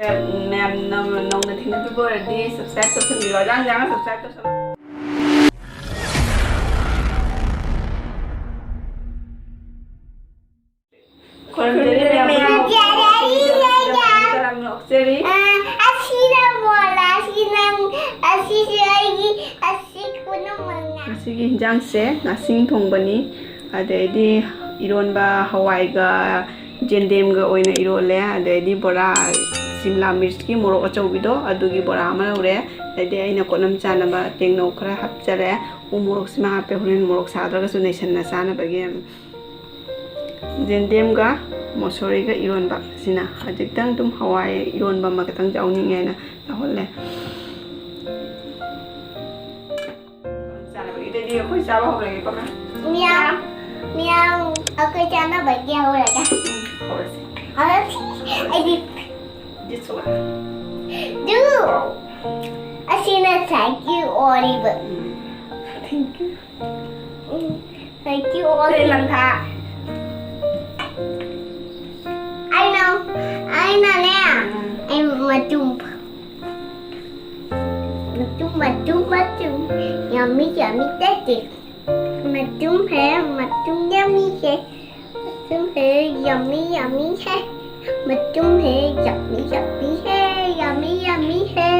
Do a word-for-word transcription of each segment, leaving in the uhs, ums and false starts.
ꯃꯌꯥꯝ ꯅꯧꯅ ꯅꯧꯅ ꯊꯦꯡꯅꯕꯤꯕ ꯑꯣꯏꯔꯗꯤ subscribe ꯇꯧꯁꯟꯕꯤꯔꯣ, ꯑꯖꯥꯡ ꯑꯖꯥꯡꯅ subscribe ꯇꯧꯁꯜꯂꯣ꯫ ꯈꯨꯔꯨꯝꯖꯔꯤ ꯃꯌꯥꯝ ꯄꯨꯝꯅꯃꯛ꯫ ꯇꯔꯥꯝꯅ ꯑꯣꯛꯆꯔꯤ꯫ ꯑ, ꯑꯁꯤꯅ ꯃꯣꯂꯥ, ꯑꯁꯤ ꯅꯪ, ꯑꯁꯤꯁꯦ ꯑꯩꯒꯤ, ꯑꯁꯤ ꯄꯨꯝꯅꯃꯛꯅ꯫ ꯉꯁꯤꯒꯤ ꯍꯤꯟꯖꯥꯡꯁꯦ ꯉꯥꯁꯤꯡ ꯊꯣꯡꯕꯅꯤ, ꯑꯗꯩꯗꯤ ꯏꯔꯣꯟꯕ ꯍꯋꯥꯏꯒ ꯖꯦꯟꯗꯦꯝꯒ ꯑꯣꯏꯅ ꯏꯔꯣꯜꯂꯦ, ꯑꯗꯩꯗꯤ ꯕꯣꯔꯥ, ꯁꯤꯝꯂꯥ ꯃꯤꯔꯆꯀꯤ ꯃꯣꯔꯣꯛ ꯑꯆꯧꯕꯤꯗꯣ, ꯑꯗꯨꯒꯤ ꯕꯣꯔꯥ ꯑꯃ ꯂꯧꯔꯦ꯫ ꯑꯗꯩꯗꯤ ꯑꯩꯅ ꯀꯣꯠꯅꯝ ꯆꯥꯅꯕ ꯇꯦꯡꯅꯧ ꯈꯔ ꯍꯥꯞꯆꯔꯦ꯫ ꯎ ꯃꯣꯔꯣꯛꯁꯤꯃ ꯍꯥꯞꯄꯦ, ꯍꯣꯔꯦꯟ ꯃꯣꯔꯣꯛ ꯁꯥꯗ꯭ꯔꯒꯁꯨ ꯅꯩꯁꯟꯅ ꯆꯥꯅꯕꯒꯤ꯫ ꯌꯦꯟꯗꯦꯝꯒ ꯃꯣꯁꯣꯔꯤꯒ ꯏꯔꯣꯟꯕ ꯁꯤꯅ ꯍꯧꯖꯤꯛꯇꯪ ꯑꯗꯨꯝ ꯍꯋꯥꯏ ꯏꯔꯣꯟꯕ ꯑꯃ ꯈꯛꯇꯪ ꯌꯥꯎꯅꯤꯡꯉꯦ ꯍꯥꯏꯅ ꯌꯥꯎꯍꯜꯂꯦ꯫ ꯆꯥꯅꯕꯒꯤꯗꯗꯤ ꯑꯩꯈꯣꯏ ꯆꯥꯕ ꯍꯧꯔꯒꯦꯀꯣ, ꯃꯌꯥꯝ꯫ ꯃꯤꯌꯥꯝ, ꯃꯤꯌꯥꯝ, ꯑꯩꯈꯣꯏ ꯆꯥꯅꯕꯒꯤ ꯍꯧꯔꯒꯦ꯫ ꯎꯝ, ꯍꯧꯔꯁꯤ꯫ ꯍꯧꯔꯁꯤ꯫ ꯑꯩꯗꯤ This one. ꯗꯨ꯫ Wow. ꯑꯁꯤꯅ thank you ꯑꯣꯏꯔꯤꯕ꯫ ꯎꯝ, thank you. Um, thank you ꯑꯣꯏꯔꯤꯕ꯫ ꯀꯩ ꯂꯪꯊꯥ? ꯑꯩꯅ, ꯑꯩꯅꯅꯦ, ꯎꯝ꯫ ꯑꯩ ꯃꯇꯨꯝ, ꯃꯇꯨꯝ, ꯃꯇꯨꯝ, ꯃꯇꯨꯝ꯫ Yummy, yummy, tasty. ꯃꯇꯨꯝ ꯍꯦ, ꯃꯇꯨꯝ yummy ꯍꯦ꯫ ꯃꯇꯨꯝ ꯍꯦ, yummy, yummy ꯍꯦ꯫ ꯃꯇꯨꯝ ꯍꯦ, yummy, yummy ꯍꯦ, yummy, yummy ꯍꯦ,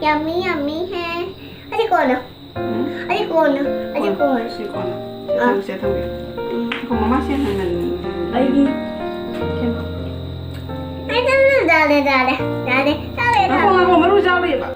yummy, yummy ꯍꯦ꯫ ꯑꯁꯤ ꯀꯣꯟꯅ꯫ ꯎꯝ? ꯑꯁꯤ ꯀꯣꯟꯅ, ꯑꯁꯤ ꯀꯣꯟꯅ, ꯀꯣꯟꯅ꯫ ꯁꯤ ꯀꯣꯟꯅ꯫ ꯁꯤ ꯑꯥ꯫ ꯊꯝ-, ꯁꯤ ꯊꯝꯒꯦ꯫ ꯎꯝ꯫ ꯉꯥꯏꯈꯣ, ꯃꯃꯥ ꯁꯤ ꯍꯥꯟꯅ꯫ ꯑꯩꯒꯤ ꯀꯩꯅꯣ꯫ ꯑꯩ ꯇꯜꯂꯦ, ꯇꯜꯂꯦ, ꯇꯜꯂꯦ, ꯇꯜꯂꯦ, ꯇꯜꯂꯦ, ꯉꯥꯏꯈꯣ, ꯇꯜꯂꯦ꯫ ꯉꯥꯏꯈꯣ, ꯃꯔꯨ ꯆꯥꯕ ꯌꯦꯡꯕ꯫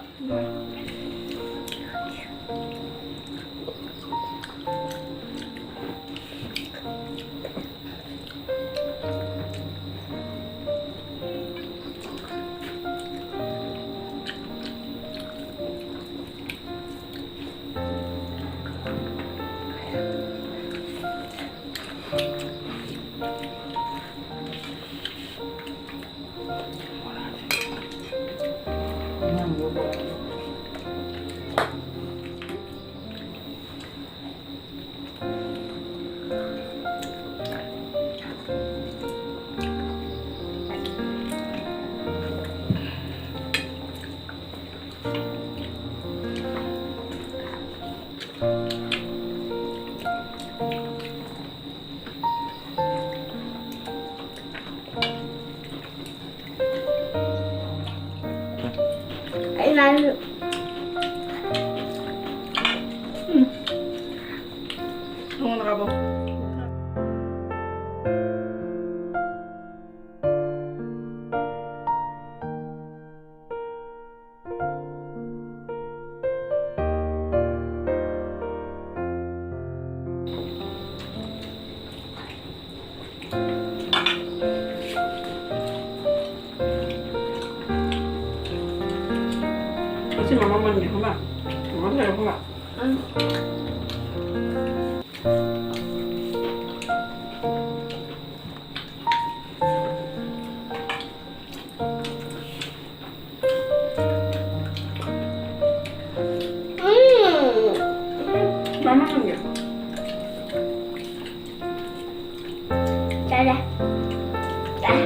ꯎꯝ꯫ ꯊꯣꯡꯅꯕꯣ꯫ ꯑꯁꯤ ꯃꯃꯜ ꯃꯟꯒꯦ ꯈꯪꯕ꯭ꯔꯥ? ꯃꯃꯜ ꯂꯩꯔꯦ ꯈꯪꯕ꯭ꯔꯥ? ꯎꯝ꯫ ꯎꯝ꯫ ꯃꯃꯜ ꯃꯟꯒꯦ꯫ ꯆꯥꯔꯦ꯫ ꯆꯥꯔꯦ꯫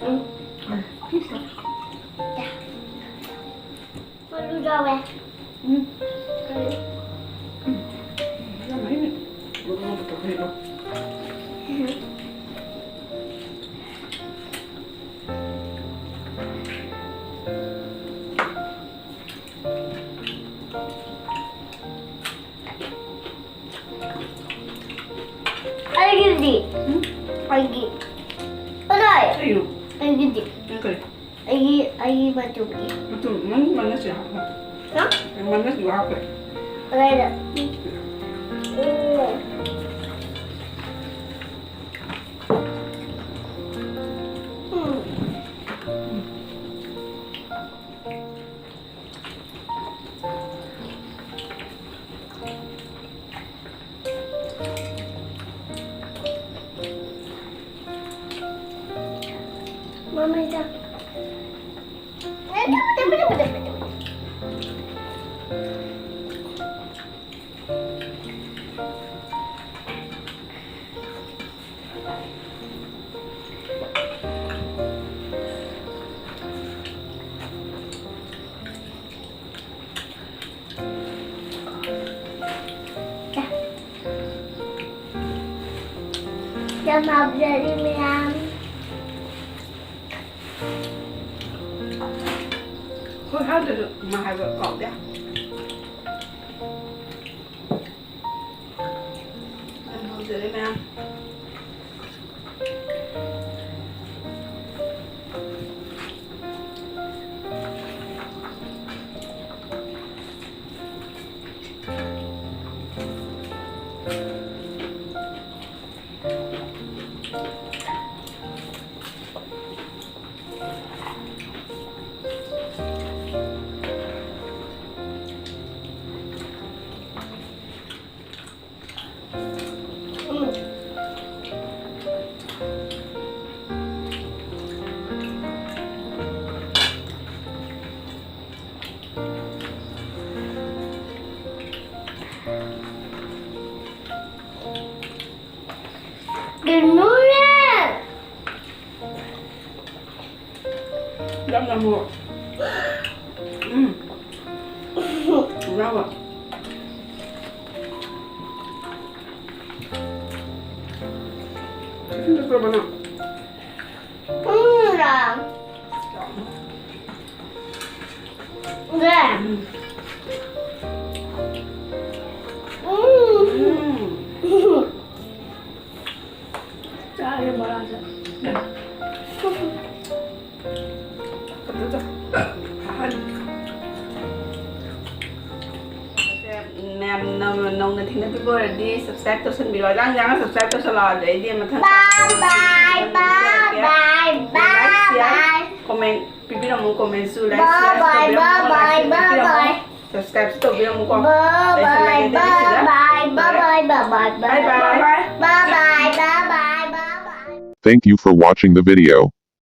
ꯎꯝ꯫ ꯎꯝ꯫ ꯑꯂꯨ ꯌꯥꯎꯋꯦ꯫ ꯎꯝ꯫ ꯎꯝ꯫ ꯎꯝ꯫ ꯌꯥꯝ ꯍꯩꯅꯦ꯫ ꯃꯔꯨ ꯑꯃ ꯄꯨꯊꯣꯛꯈ꯭ꯔꯦ꯫ ꯎꯝ꯫ ꯑꯩꯒꯤꯗꯤ꯫ ꯎꯝ? ꯑꯩꯒꯤ꯫ ꯀꯩꯅꯣ? ꯑꯩꯒꯤꯗꯤ꯫ ꯅꯪ ꯀꯔꯤ? ꯑꯩꯒꯤ, ꯑꯩꯒꯤ ꯃꯇꯨꯒꯤ꯫ ꯃꯇꯨ, ꯅꯪ ꯃꯟꯅꯁꯨ ꯍꯥꯞꯄ꯫ ꯍꯥ? ꯅꯪ ꯃꯟꯅꯁꯨ ꯍꯥꯞꯄꯦ꯫ ꯀꯗꯥꯏꯗ? ꯎꯝ꯫ ꯎꯝ꯫ Mama, ito. ꯌꯥꯝ ꯍꯥꯎꯖꯔꯤ ꯃꯌꯥꯝ꯫ ꯍꯣꯏ, ꯍꯥꯏꯗ꯭ꯔꯁꯨ ꯏꯃꯥ ꯍꯥꯏꯕ ꯀꯥꯎꯗꯦ꯫ ꯌꯥꯝ ꯍꯥꯎꯖꯔꯦ ꯃꯌꯥꯝ꯫ ꯀꯩꯅꯣꯅꯦ? ꯌꯥꯝ ꯌꯥꯝ ꯍꯥꯎꯋꯦ꯫ ꯎꯝ꯫ ꯌꯥꯝ ꯍꯥꯎꯋꯦ꯫ ꯏꯁꯤꯡ ꯊꯛꯇ꯭ꯔꯕ ꯅꯪ? ꯎꯝ, ꯌꯥꯝ꯫ ꯎꯝ꯫ ꯎꯝ꯫ ꯎꯝ꯫ ꯆꯥꯔꯦ ꯕꯣꯔꯥꯁꯦ꯫ ꯃꯌꯥꯝ ꯅꯧꯅ ꯅꯧꯅ ꯊꯦꯡꯅꯕꯤꯕ ꯑꯣꯏꯔꯗꯤ subscribe ꯇꯧꯁꯟꯕꯤꯔꯣ, ꯑꯉꯥꯡ ꯑꯉꯥꯡ subscribe ꯇꯧꯁꯜꯂꯣ꯫ ꯑꯗꯩꯗꯤ ꯃꯊꯪ Bye bye bye bye bye bye. Comment ꯄꯤꯕꯤꯔꯝꯃꯨ, comment ꯁꯨ like Bye bye bye bye bye bye. Subscribe ꯁꯨ ꯇꯧꯕꯤꯔꯝꯃꯨꯀꯣ꯫ Bye bye bye bye bye bye bye bye. Bye bye. Bye bye bye bye bye bye. Thank you for watching the video.